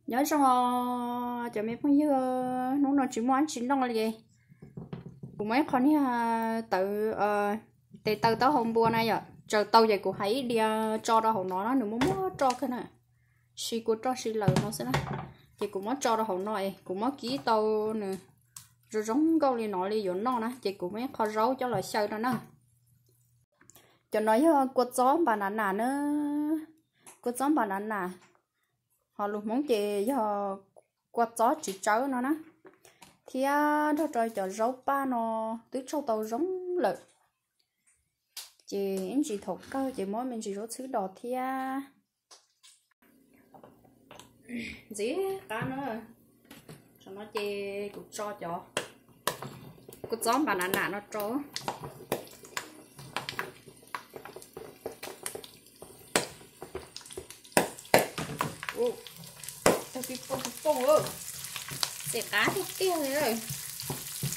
Nyob zoo os cov me phooj ywg, hnub no tsis muaj dab tsi noj li. Kuv muaj ib qho niag tawv, tes taw taub hau npua na yom, tsaws tau ces kuv hais ib diav tso rau hauv no na, nws muaj muaj roj kawg na, si kua roj si lawm no xwb na. Ces kuv muab tso rau hauv no es kuv muab kib tau nws zoo zoo nkauj li no li yuav noj na, ces kuv muaj ib qho zaub coj los xyaw rau na. Cov no yog kua txob npas nas nas na, kua txob npas nas nas, ho lus Hmoob ces yog kua txob txiv tsawb no na, thiab nrog rau cov zaub paj no twb tsau tau zoo lawm, ces ib ntsis thaum kawg ces muab me ntsis zaub txhwb dos thiab. Ntxim qab na. Tam no ces kuv tso cov kua txob npas nas nas no rau. Tag pij pooj pij pooj, ntxim qab tiag tiag li,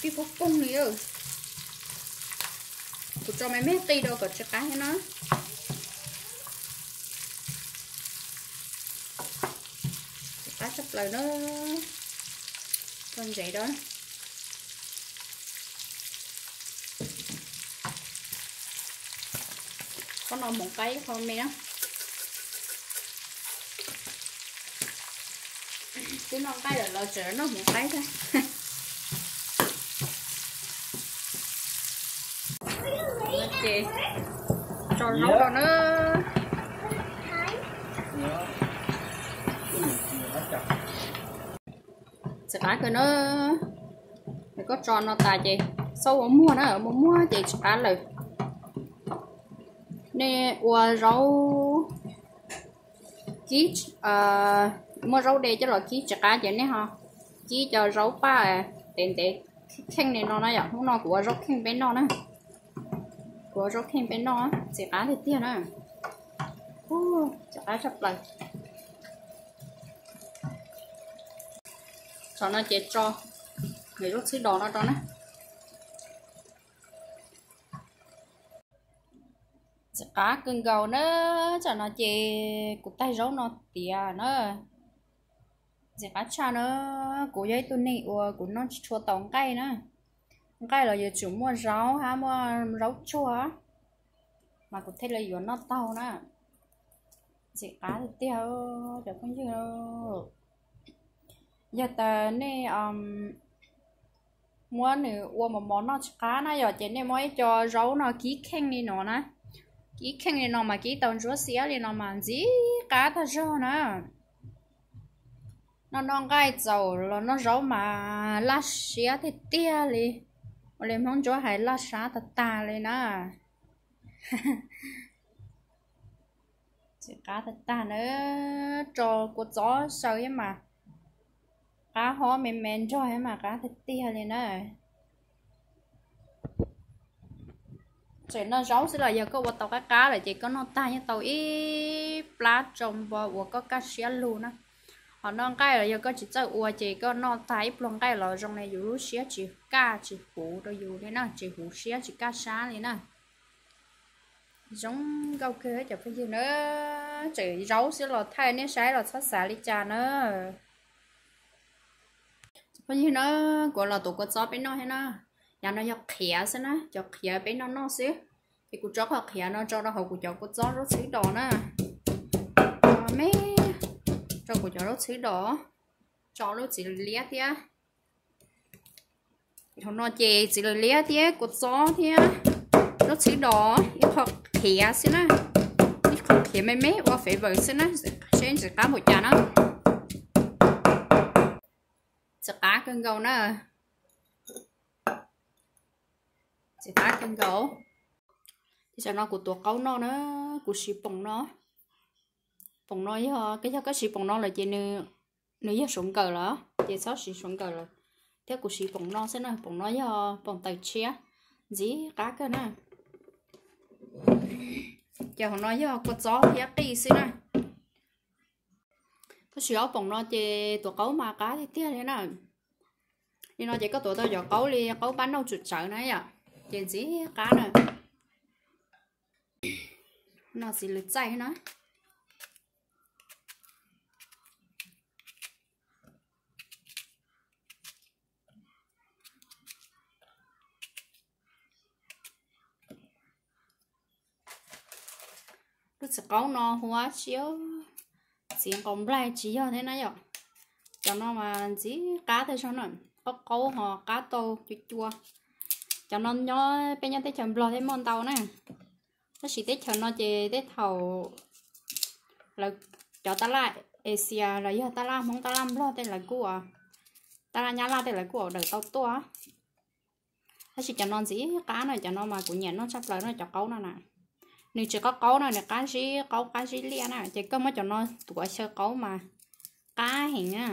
pij pooj pooj li. Kuv tso me me qij rau kom tsis qab thiab na. Tsis qab tshaj plaws na. Tso ntsev rau. Qhov no hmoov qaib qhov me na. Twb noj nqaij lawm los tseem noj hmoov qaib thiab. Ces tso zaub rau na. Txiv qab kawg na. Nws koj tso no tas ces xaub ua muag na, ua muag ces tsis qab lawm. Nej ua zaub kib, muaj zaub de coj los kib tsis qab ces nej ho kib cov zaub paj ntev ntev kheej li no na yom. Hnub no kuv ua zaub kheej peb noj na. Kuv ua zaub kheej peb noj, ntxim qab tiag tiag na. Ntxim qab tshaj plaws. Tam no ces tso zaub txhwb dos no rau na. Ntxim qab kawg nkaus na. Tam no ces kuv taig zaub no tiav na. Ntxim qab tshaj na. Kuv yog ib tug neeg uas kuv noj tsis tshua tau nqaij na. Nqaij los yuav tsum muaj zaub hab muaj zaub tsuag mas kuv thiaj li yuav noj tau na. Ntxim qab tiag tiag cov phooj ywg. Yog tas nej muab nws ua mos mos noj tsis qab na yom, ces nej muab ib co zaub no kib kheej li no na. Kib kheej li no mas kib tau ntsuab xiab li no mas ntxim qab tag zog na. Noj noj nqaij txaus los noj zaub mas laj siab tiag tiag li. Ua li Hmoob Ntsuab hais laj sab tag tag li na. Ntxim qab tag tag na. Tso kua txob xyaw thiab mas qab hob me me nrog thiab mas qab tiag tiag li na. Tseem noj zaub xwb los yog koj ua tau qab qab lawm ces koj noj tag yeej tau ib plab tsau npo uas koj kaj siab lug na. Ho noj nqaij los yog koj tsis txawj ua ces koj noj tag ib pluag nqaij los zoo li yus lub siab tsis kaj tsis huv rau yus li na, tsis huv siab tsis kaj sab li na. Zoo nkauj kawg cov phooj ywg na. Tseem zaub xwb los thaij nej saib los txhob xav li cas na. Phooj ywg na, kuv los tuav kua txob peb noj thiab na. Yav no yog qhiav xwb na, cov qhiav peb noj noj xwb. Ces kuv tso qhov qhiav no tso rau hauv kuv cov kua txob zaub txhwb dos na. Me, tso kuv cov zaub txhwb dos, tso lub txiv lws liab thiab. Thaum no ces txiv lws liab thiab kua txob thiab zaub txhwb dos ib qho qhiav xwb na. Ib qho qhiav me me ua flavor xwb na, seb ntxim qab npaum cas na. Ntxim qab kawg nkaus na. Ntxim qab kawg nkaus. Ces tam no kuv tuav qaub noj na, kuv siv poom no. Poom no yog, yog koj siv poom no lawm ces nws yog suav nkawm lawm, ces txhob siv suav nkawm lawm. Thiab kuv siv poom no xwb na, poom no yog poom tawm tshiab, ntxim qab kawg na. Ces hauv no yog kua txob thiab qij xwb na. Koj siv ob poom no ces tuav qaub mas qab tiag tiag li na. Li no ces koj tuav tau cov qaub li qaub pab nauj tsum tsawv na yom, ces ntxim qab na. No txiv lws txaij na. Txiv qaub no hu ua tsi, txiv nqaus nplaig tsis yog thiab na yom. Cov no mas ntxim qab tag zog na, qaub qaub ho qab tau cua cua. Cov no nyob peb nyob teb chaws Nplog thiaj muaj ntau na. Tab sis teb chaws no ces tej thaum lawv cov taj laj Asia los yog taj laj Hmoob taj laj Nplog tej lawv kuj, taj laj Nyab Laj tej lawv kuj ua daws tau tuaj. Tab sis cov no ntxim qab na, cov no mas kuv nyiam noj tshaj plaws no cov qaub no na. Nws tsis qaub qaub no, nws qab zib qaub qab zib liaj na, ces koj muab cov no tuav xyaw qaub mas qab heev na.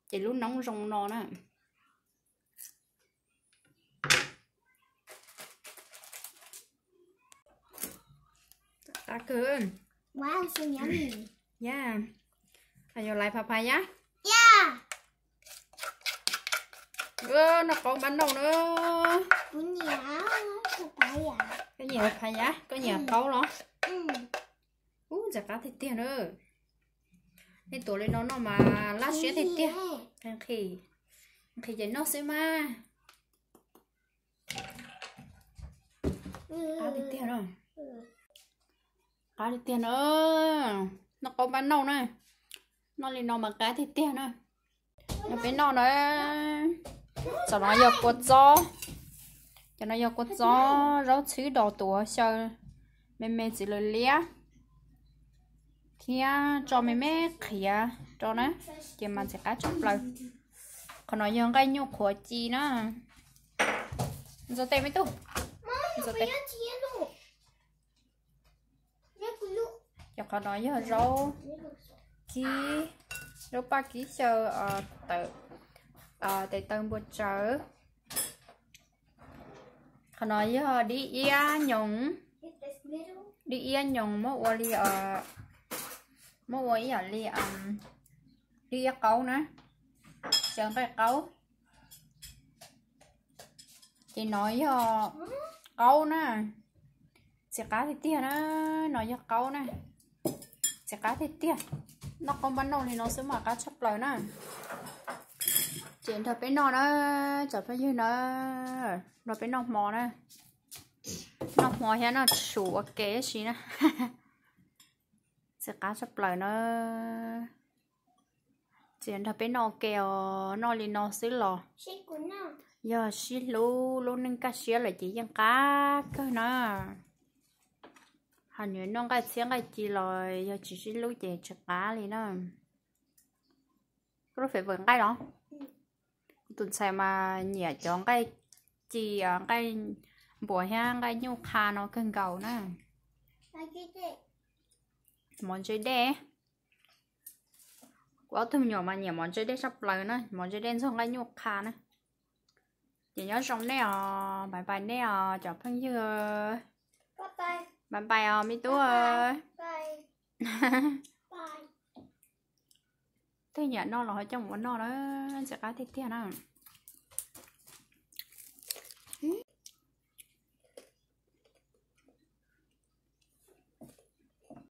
Ces lub noob zoo no na. Qab kawg. Yog lais phav phav yab. Noj qaub npab nauj na. Koj nyiam phav yab, koj nyiam qaub los? Ub, ntxim qab tiag tiag na. Nej tuav li no noj mas laj siab tiag tiag. Nqhis, nqhis ces noj xwb mas. Qab tiag tiag na. Qab tiag tiag na. Noj qaub npab nauj na. Noj li no mas qab tiag tiag na. No peb noj na. Cov no yog kua txob. Cov no yog kua txob, zaub txhwb dos tuav xyaw me me txiv lws liab thiab tso me me qhiav rau na, ces mas ntxim qab tshaj plaws. Qhov no yog nqaij nyuj qhuav ci na. Ntxuav tes me tub, ntxuav tes. Ces qhov no yog zaub kib, zaub paj kib xyaw tawm, tes taw npua tsawv. Qhov no yog dib iab nyoos, dib iab nyoos muab ua li, muab ua ib yam li dib iab qaub na, xyaw nqaij qaub. Ces no yog qaub na, ntxim qab tiag tiag na, no yog qaub na, ntxim qab tiag tiag. Noj qaub npab nauj li no xwb mas qab tshaj plaws na. Ces nrog peb noj na, cov phooj ywg na, nrog peb noj hmo na, noj hmo thiab noj tshus ua ke ib si na. Ntxim qab tshaj plaws na. Ces nrog peb noj ua ke os, noj li no xwb los yog sib hlub lub neej kaj siab lawm ces yeej qab kawg na. Hos nws noj nqaij txhiab nqaij ci los yog tsis sib hlub ces tsis qab li na. Koj lub fem vawm nqaij los? Kuv tus ntxhais mas nyiam cov nqaij ci, nqaij npuas thiab nqaij nyuj qha no kawg nkaus na. Mov ntse dej. Kuv ob tug me nyuam mas nyiam mov ntse dej tshaj plaws na, mov ntse dej ntxuag nqaij nyuj qha na. Ces nyob zoo nej os, bye bye nej os cov phooj ywg. Bye bye os me tub. Tej nyiam noj los ho coj mus ua noj na, ntxim qab tiag tiag na.